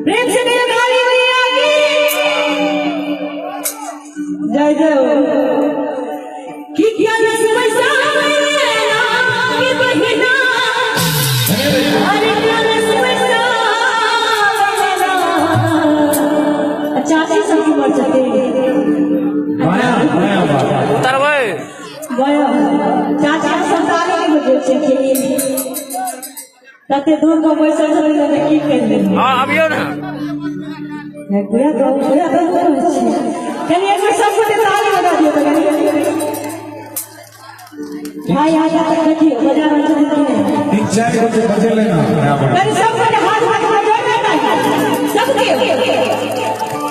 प्रेम से मेरे काली मैया की जय जय हो। कि क्या रस पैसा की बहिना, अरे क्या रस पैसा चाची सब की मर जाते चाचा संसारी के बजे छै तते दूर को पैसा चलि गेलै की करियै। हां अबियो ना पूरा गाँव पूरा गाँव छी। कनी एक बेर सब गोटे ताली बजा दियौ तऽ कनी भाई आ जा तक देखियौ बजा रहल छथिन कि नहि। 3 4 गोटे बजेलै ना कनी सब गोटे हाथ हाथ में जोड़ के ताली सबके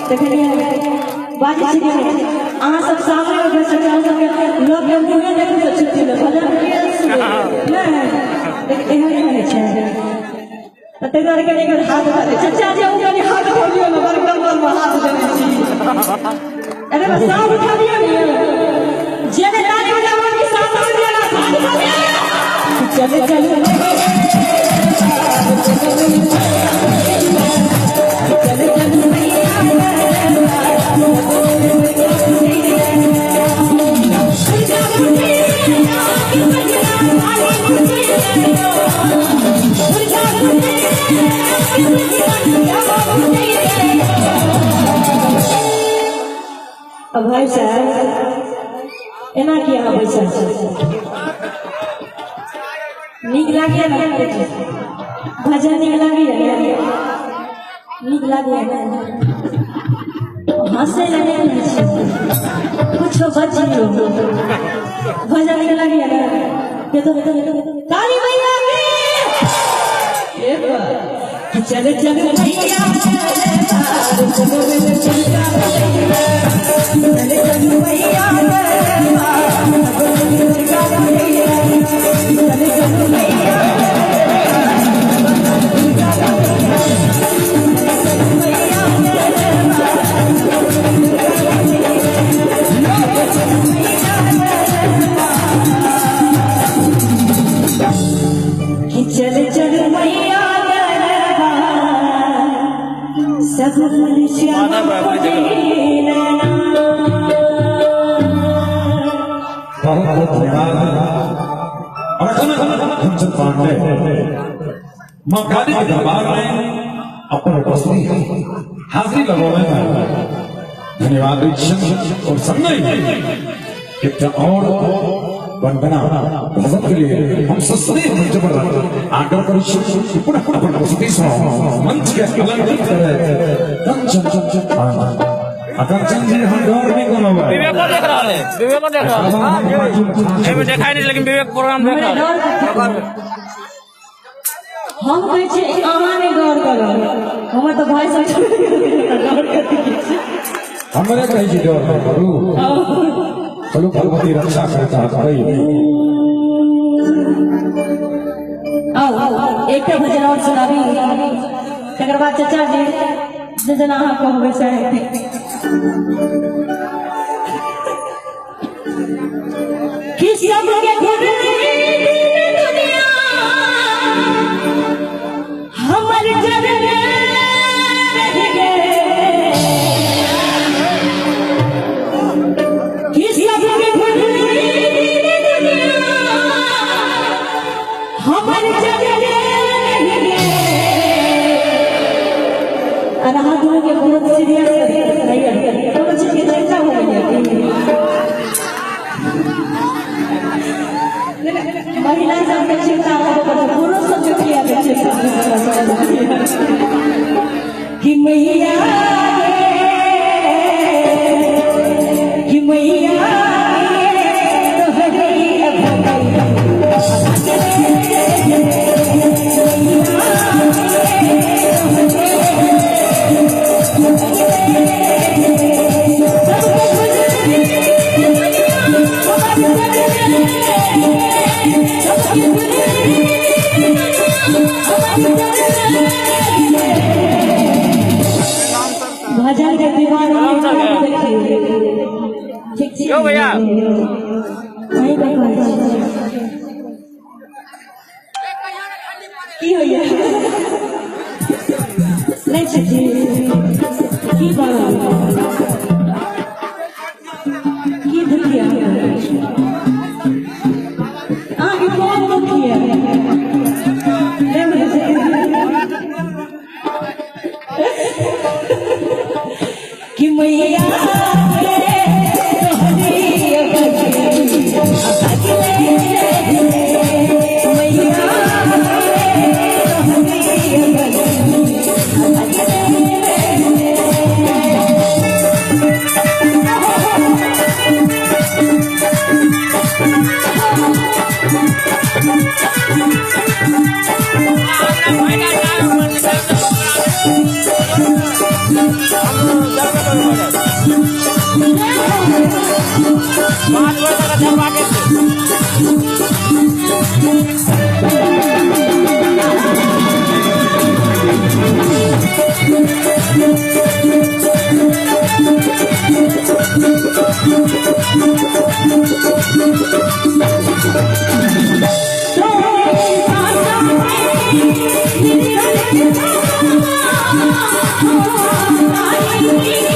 देखलियै बाजै छी कि नहि। अहाँ सब सामने मे बैसल छी, अहाँ सबके लोक के मुँहे देखै से छुट्टी नहि भजन नहि एहन नहि छै। तऽ ताहि दुआरे कनि कनि हाथ उठा दै चाचा जी, ओ कनि हाथ उठा ने, बड़ कमर मे हाथ देने छी। अरे बस साफ उठा दियौ ने, जे ने ताली बजाबै कि साफ उठा दियौ ना, हाथ उठा दियौ। चल चल चल चल मैया अब भाई साहब एना की अहाँ बैसल छी, नीक लागैया ने भजन? नीक लागैया? नीक लागैया ने? हंसै लए नहि कहै छी, कुछो बजियौ। भजन नीक लागैया ने? काली मैया की चल चल मैया चल चल मैया चल चल मैया चल चल मैया सब बहुत बहुत धन्यवाद। और कंचन पांडे माँ काली के दरबार में अपन उपस्थिति हाजिरी लगौने में धन्यवाद और संगहि एक और वंदना भजन के लिए हम सस्नेह मंच पर आग्रह करै छी कि पुनः अपन उपस्थिति सँ मंच के अलंकृत करे कंचन पांडे। कंचन जी हम डर नहीं कोनो बात। विवेको देख रहा है, विवेको देख रहा है, एमे देखाई नहीं लेकिन विवेक प्रोग्राम देख रहा है। हम कहै छी अहाँ नहि गौर करब, हमर तऽ भाई सब गौर कथी के। हमरे कहै छी डर नहि करू, चलू भगवती रक्षा करता। आउ एकटा भजन और सुनाबी, तकर बाद चाचा जी जे जेना अहाँ कहबै सएह हेतै। कि सबके दुनिया हमर जग रह गेल, कि सबके दुनिया हमर जग रह गेल। और अहाँ दुनू के बहुत सीरियस कोनो चीज के चिंता हो गई। महिला सबके चिंता होबे, पुरुष सबके किया के चिंता कि मैया कि मैया भजन के दीवाना ठीक ठीक भैया की होइए नहीं छठी की बात की दुखिया आगे कौन दुखिया नहीं कि मैया Thank you.